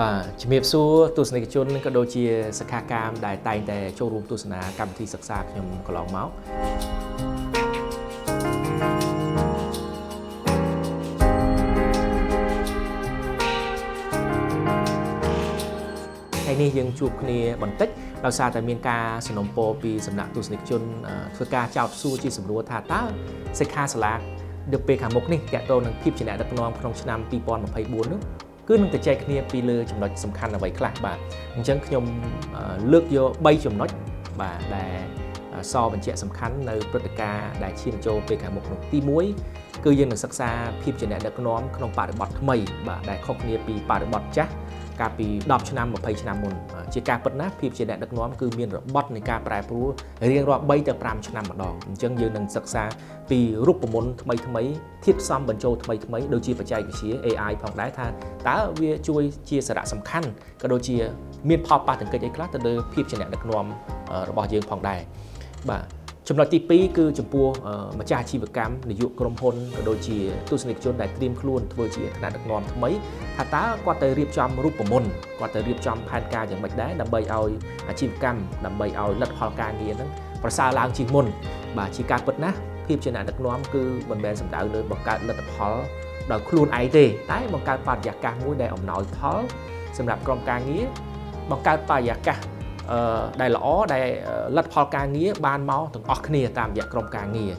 បាទជំរាបសួរទស្សនិកជនក៏ដូចជាសិក្ខាកាមដែលតែងតែចូលរួមទស្សនាកម្មវិធីសិក្សាខ្ញុំកន្លងមកថ្ងៃនេះយើងជួបគ្នាបន្តិចដោយសារតែមានការសំណូមពរពីសំណាក់ទស្សនិកជនធ្វើការចោទសួរជាសំណួរថាតើសិក្ខាសាលានៅពេលខាងមុខនេះទាក់ទងនឹងភាពជាអ្នកដឹកនាំក្នុងឆ្នាំ2024នោះគឺនឹងទៅចែកគ្នាពីលើចំណុចសំខាន់អ្វីខ្លះបាទអញ្ចឹងខ្ញុំលើកយក3ចំណុចបាទដែលសបញ្ជាក់សំខាន់នៅព្រឹត្តិការណ៍ដែលឈានចូលពេលខាងមុខនោះទី1គឺយើងនឹងសិក្សាភាពជាអ្នកដឹកនាំក្នុងបរិបទថ្មីបាទដែលខុសគ្នាពីបរិបទចាស់កាលពី10ឆ្នាំ20ឆ្នាំមុនជាការពិតណាស់ភាពជាអ្នកដឹកនាំគឺមានរបត់នៃការប្រែប្រួលរៀងរាល់3ទៅ5ឆ្នាំម្ដងអញ្ចឹងយើងនឹងសិក្សាពីរូបមន្តថ្មីថ្មីធាតុផ្សំបញ្ចូលថ្មីថ្មីដូចជាបច្ចេកវិទ្យា AI ផងដែរថាតើវាជួយជាសារៈសំខាន់ក៏ដូចជាមានផលប៉ះទង្គិចអីខ្លះទៅលើភាពជាអ្នកដឹកនាំរបស់យើងផងដែរបាទចំណុចទី2គឺចំពោះម្ចាស់អាជីវកម្មនាយកក្រុមហ៊ុនក៏ដូចជាទស្សនិកជនដែលត្រៀមខ្លួនធ្វើជាថ្នាក់ដឹកនាំថ្មីថាតើគាត់ទៅរៀបចំរូបមន្តគាត់ទៅរៀបចំផែនការយ៉ាងម៉េចដែរដើម្បីឲ្យអាជីវកម្មដើម្បីឲ្យលទ្ធផលការងារហ្នឹងប្រសើរឡើងជាងមុនបាទជាការពិតណាស់ភាពជាអ្នកដឹកនាំគឺមិនមែនសំដៅលើបង្កើតលទ្ធផលដោយខ្លួនឯងទេតែបង្កើតបរិយាកាសមួយដែលអំណោយផលសម្រាប់ក្រុមការងារបង្កើតបរិយាកាសដែលល្អដែលលទ្ធផលការងារបានមកទាំងអស់គ្នាតាមរយៈក្រុមការងារ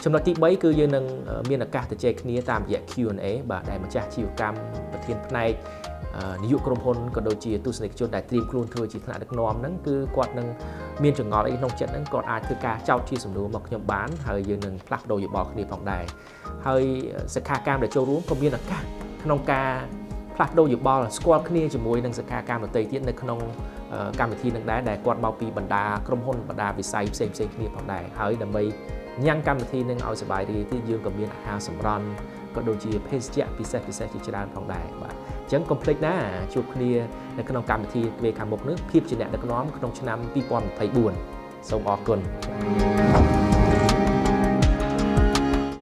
ចំណុចទី3គឺយើងនឹងមានឱកាសទៅជែកគ្នាតាមរយៈ Q&A បាទដែលម្ចាស់អាជីវកម្មប្រធានផ្នែកនាយកក្រុមហ៊ុនក៏ដូចជាទស្សនិកជនដែលត្រៀមខ្លួនធ្វើជាថ្នាក់ដឹកនាំហ្នឹងគឺគាត់នឹងមានចង្អុលអីក្នុងចិត្តហ្នឹងគាត់អាចធ្វើការចោទជាសំណួរមកខ្ញុំបានហើយយើងនឹងផ្លាស់ប្ដូរយោបល់គ្នាផងដែរហើយសិក្ខាកាមដែលចូលរួមក៏មានឱកាសក្នុងការផ្លាស់ប្ដូរយោបល់ស្គាល់គ្នាជាមួយនឹងសិក្ខាកាមដទៃទៀតនៅក្នុងកម្មវិធីនឹងដែរដែលគាត់មកពីបណ្ដាក្រុមហ៊ុនបណ្ដាវិស័យផ្សេងៗគ្នាផងដែរហើយដើម្បីញ៉ាំងកម្មវិធីនឹងឲ្យសប្បាយរីករាយទៀតយើងក៏មានអាហារសម្រន់ក៏ដូចជាភេសជ្ជៈពិសេសៗជាច្រើនផងដែរបាទអញ្ចឹងកុំភ្លេចណាជួបគ្នានៅក្នុងកម្មវិធីពេលខាងមុខនេះភាពជាអ្នកដឹកនាំក្នុងឆ្នាំ2024សូមអរគុណ។